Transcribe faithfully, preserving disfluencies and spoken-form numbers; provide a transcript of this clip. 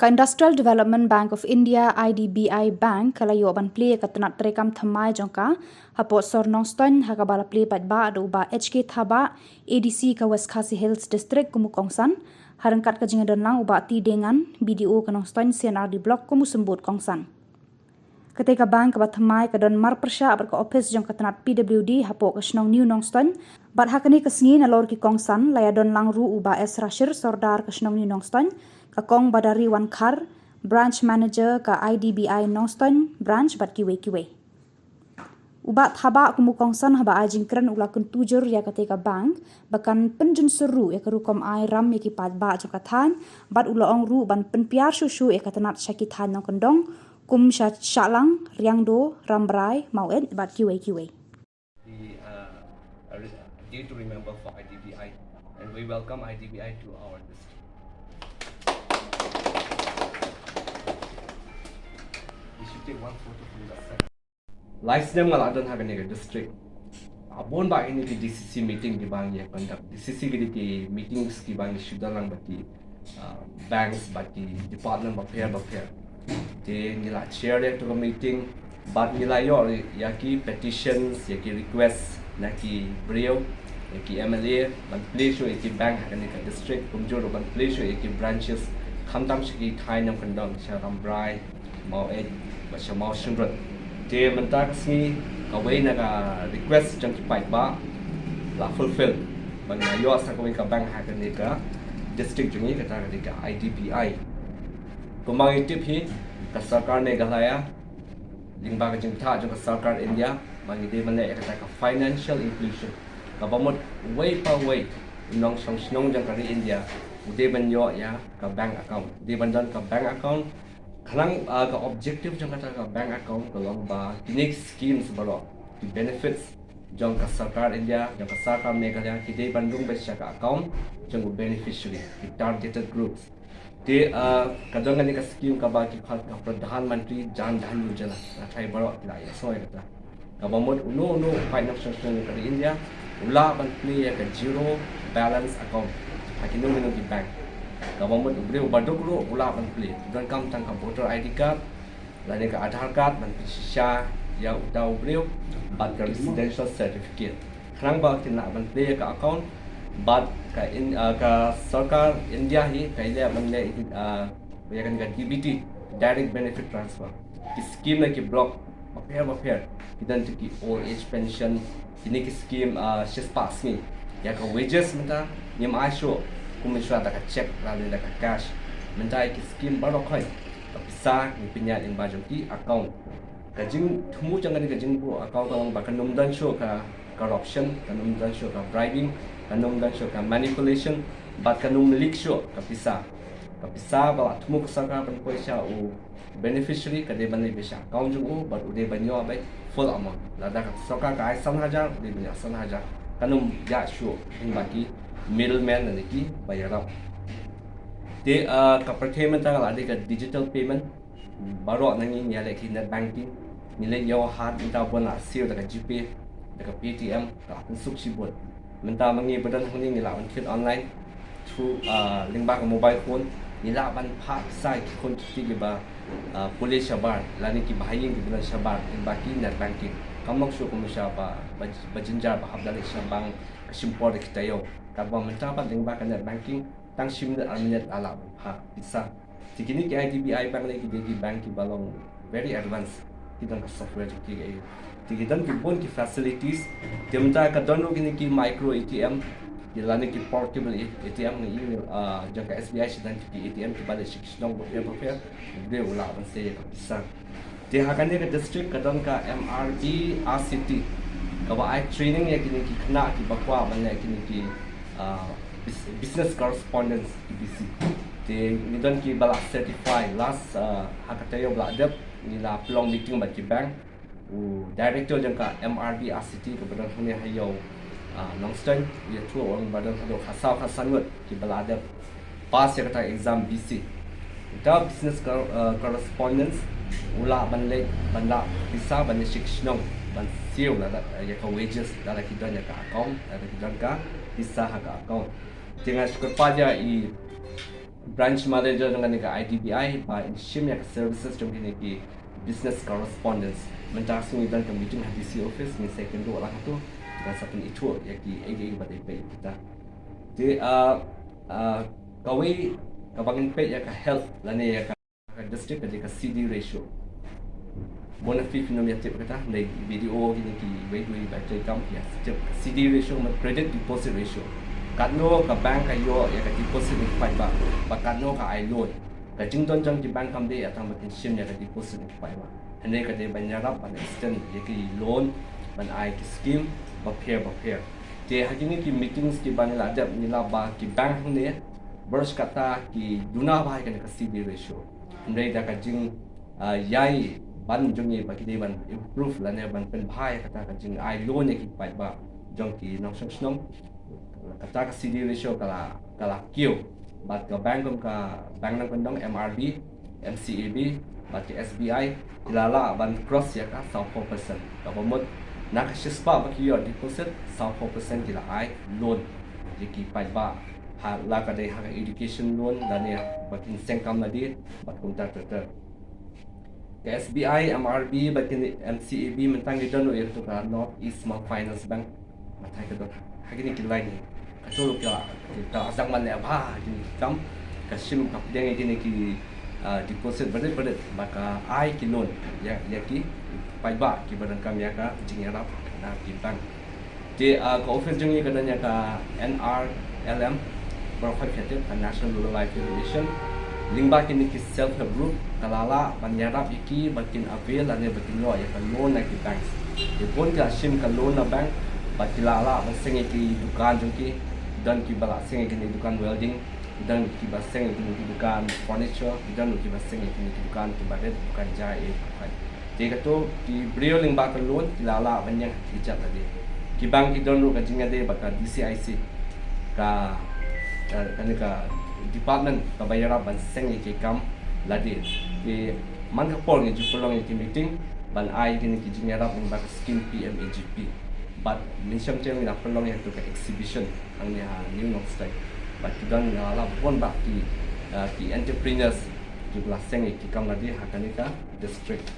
Ka Industrial Development Bank of India, I D B I Bank, ka la ïoh ban plie ïa ka tnat treikam thymmai jong ka hapoh sor Nongstoiñ, ha kaba la plie paidbah da u Bah H K Thabah, A D C ka West Khasi Hills District, kum u kongsan, ha ryngkat ka jingïadonlang u Bah T Dengan, B D O ka Nongstoiñ C and R D Block, kum u symbud kongsan. Katei ka bank kaba thymmai ka don marpyrshah bad ka ophis jong ka tnat P W D hapoh ka shnong New Nongstoiñ. Bad ha kane ka sngi, nalor ki kongsan, la ïadonlang ruh u Bah S Rashir, Sordar ka shnong New Nongstoiñ, ka Kong Badari Wankhar, Branch Manager ka I D B I Nongstoiñ Branch, bad kiwei kiwei. U Bah Thabah, kum u kongsan, haba ai jingkren, u la kyntu jur ïa katei ka bank ba kan pynjynjar ruh ïa ka rukom ai ram ïa ki paidbah jong ka thaiñ, bad u la ong ruh ban pynphiar shuh shuh ïa ka tnat sha ki thaiñ nongkyndong, kum sha Shahlang, Riangdo, Rambrai, Maweit, bad kiwei kiwei. The, uh, a re-, a day to remember for I D B I, and we welcome I D B I to our district. We should take one photo from the side. Lai snem nga la don ha kane ka district. Ah, bun bah kine ki D C C meeting kiba ngi ïa conduct. D C C ki dei ki meetings kiba ngi shu don lang bad ki, ah, banks, bad ki department bapher bapher. Te ngi la chair ïa kito ki meeting, bad ngi la ïoh ïa ki petitions, ïa ki requests na ki briew, ïa ki M L A, ban plie shuh ïa ki bank ha kane ka district, kumjuh ruh ban plie shuh ïa ki branches, khamtam sha ki thaiñ nongkyndong, sha Rambrai, Maweit, bad sha Mawshynrut. Te mynta ka sngi, kawei na ka request jong ki paidbah la fulfill. Ba ngi la ïoh sa kawei ka bank ha kane ka district jong ngi, kata ka dei ka I D B I. Kumba ngi tip hi, ka sorkar Meghalaya, lyngba ka jingthoh jong ka sorkar India, ba ngi dei ban leh ïa kata ka financial inclusion. Kaba mut uwei pa uwei u nongshong shnong jong ka ri India u dei ban ïoh ïa ka bank account. U dei ban don ka bank account. Khnang, ah, ka objective jong kata ka bank account ka long ba kine ki schemes baroh, ki benefits jong ka sorkar India, jong ka sorkar Meghalaya, ki dei ban rung beit sha ka account jong u beneficiary, ki targeted groups. Te, ah, ka don kane ka scheme kaba ki khot ka Pradhan Mantri Jan Dhan Yojana. Nga tharai baroh ki la ïohsngew ïa kata. Kaba mut uno uno u paid nongshong shnong ka ri India u lah ban plie ïa ka zero balance account ha kino kino ki bank. Kaba mut u briew uba duk ruh u lah ban plie. Donkam tang ka voter I D card lane ka Aadhaar card ban pynshisha ïa uta u briew bad ka residential certificate. Khnang ba kin lah ban plie ïa ka account bad ka in, ah, ka sorkar India hi ka ïaleh ban leh, ah, ïa kane ka D B T, direct benefit transfer. Ki scheme na ki block bapher bapher, ki don ki old age pension, kine ki scheme, ah, shispah sngi. Ïa ka wages mynta ngim ai shuh kum mynshuwa da ka cheque lane da ka cash. Mynta ïa ki scheme baroh khoit ka pisa ngi pynïaid lyngba jong ki account. Ka jingthmu jong kane ka jingbuh account ka long ba kan ym don shuh ka corruption, kan ym don shuh ka bribing, kan ym don shuh ka manipulation, bad kan ym leak shuh ka pisa. Ka pisa ba la thmu ka sorkar ban poi sha u beneficiary ka dei ban leit beit sha account jong u bad u dei ban ïoh beit full amount. Lada ka sorkar ka ai san hajar, u dei ban ïoh san hajar. Kan ym ïaid shuh lyngba ki middleman lane kiba ïarap. Te, ah, ka pyrthei mynta ka la dei ka digital payment. Baroh na ngi ngi ïaleh ki net banking. Ngi leit ïew ha mynta bun la siew da ka GPay, da ka Paytm, ka la pynsuk shibun. Mynta ma ngi ba don hangne ngi lah ban thied online through, ah, lyngba ka mobile phone. Ngi lah ban phah pisa ïa ki khun ki kti kiba, ah, pule shabar lane kiba ha ïing kiba don shabar lyngba ki net banking. Kam long shuh kum sha ba, ba, ba jynjar ba hap da leit sha bank ka shim por da ki taïew. Katba mynta pat lyngba ka net banking tang shi minit ar minit la lah ban phah pisa. Te kine ki I D B I bank ne ki dei ki bank kiba long very advanced. Ki don ka software jong ki, eh, te ki don ki bun ki facilities. Te mynta ka don ruh kine ki micro A T M. Ki lane ki portable A-, ATM ne, ah, jong ka S B I shi don ki A T M kiba leit sha ki shnong bapher bapher. U briew u lah ban sei ïa ka pisa. Te ha kane ka district ka don ka M R B R C T kaba ai training ïa kine ki khynnah kiba kwah ban leh kine ki, ah, bus-, business correspondence, ki B C. Te ngi don kiba la certify last, ah, ha ka taïew ba la dep ngi la pynlong meeting bad ki bank. U director jong ka M R B R C T kaba don hangne ha ïew, ah, Nongstoiñ, u ïathuh u ong ba don haduh khatsaw khatsan ngut kiba la dep pass ïa kata exam B C. Uta business cor-, uh, correspondence u lah ban leit ban da pisa ban ïa sha ki shnong ban siew lada, uh, ïa ka wages lada ki don ïa ka account, lada ki don ka pisa ha ka account. Te nga shu kyrpad ïa i branch manager jong kane ka I D B I ba in shim ïa ka services jong kine ki business correspondents. Mynta ka sngi don ka meeting ha D C office, ngin sa ïakynduh lang hato, ngin sa pynithuh ïa ki ei ei ba dei peit kita. Te, ah, ah, kawei kaba ngin peit ïa ka health lane ïa ka, ka district ka dei ka C D ratio. Mo na phi phin ym ïa tip kata, hynrei video kine kiwei kiwei ba trei kam ki ïa tip ka C D ratio, mut credit deposit ratio. Katno ka bank ka ïoh ïa ka deposit na ki paidbah, bad katno ka ai loan. Ka jingdon jong ki bank kam dei ïa tang ba kin shim ïa ka deposit na ki paidbah, hynrei ka dei ban ïarap ban extend ïa ki loan, ban ai ki scheme bapher bapher. Te ha kine ki meetings kiba ngi la dep, ngi la ba ki bank hangne, bor shi katta ki duna bha ïa kane ka C D ratio. Hynrei da ka jing, ah, ïai ban jong ngi ba ki dei ban improve lane ban pynbha ïa kata ka jingai loan ïa ki paidbah jong ki nongshong shnong, kata ka C D ratio ka la, ka la kiew. Bad ka bank kum ka bank nongkyndong, M R B, M C A B bad ka S B I, ki la lah ban cross ïa ka sawphew percent. Kaba mut na ka shispah ba ki ïoh deposit, sawphew percent ki la ai loan ïa ki paidbah, ha la ka dei ha ka education loan lane ba kin seng kam lade bad kumta ter ter. Ka S B I, M R B bad kine M C A B mynta ngi don ruh ïa katu ka North East Small Finance Bank. Mynta ka don ha kine ki line hi. Katu ruh ka, ka dang ban leh bha ha kine ki kam, ka shim ka pdiang ïa kine ki, ah, deposit barit barit bad ka ai ki loan ïa, ïa ki paidbah kiba donkam ïa ka jingïarap na ki bank. Te, ah, ka office jong ngi ka don ïa ka N R L M, baroh khoit phi tip, ka National Rural Livelihood Mission. Lyngba kine ki self help group ka la lah ban ïarap ïa ki ba kin avail lane ba kin ïoh ïa ka loan na ki banks. Te bun ki la shim ka loan na bank bad ki la lah ban seng ïa ki dukan jong ki. Don kiba la seng ïa kine dukan welding, don kiba seng ïa kine ki dukan furniture, don kiba seng ïa kine ki dukan kiba rit, dukan jaiñ, eh, Te katu ki briew lyngba ka loan ki la lah ban ïeng ha ki kjat lade. Ki bank ki don ruh ka jingïadei bad ka D C I C, ka, ka, kane ka department kaba ïarap ban seng ïa ki kam lade. Te man ka por ngi ju pynlong ïa ki meeting ban ai kine ki jingïarap lyngba ka skim P M A G P. Bad mynshem te ngi la pynlong ïa katu ka exhibition hangne ha New Nongstoiñ. Bad ki don, ngi la lah ban wan bad ki, ah, ki entrepreneurs kiba la seng ïa ki kam lade ha kane ka district.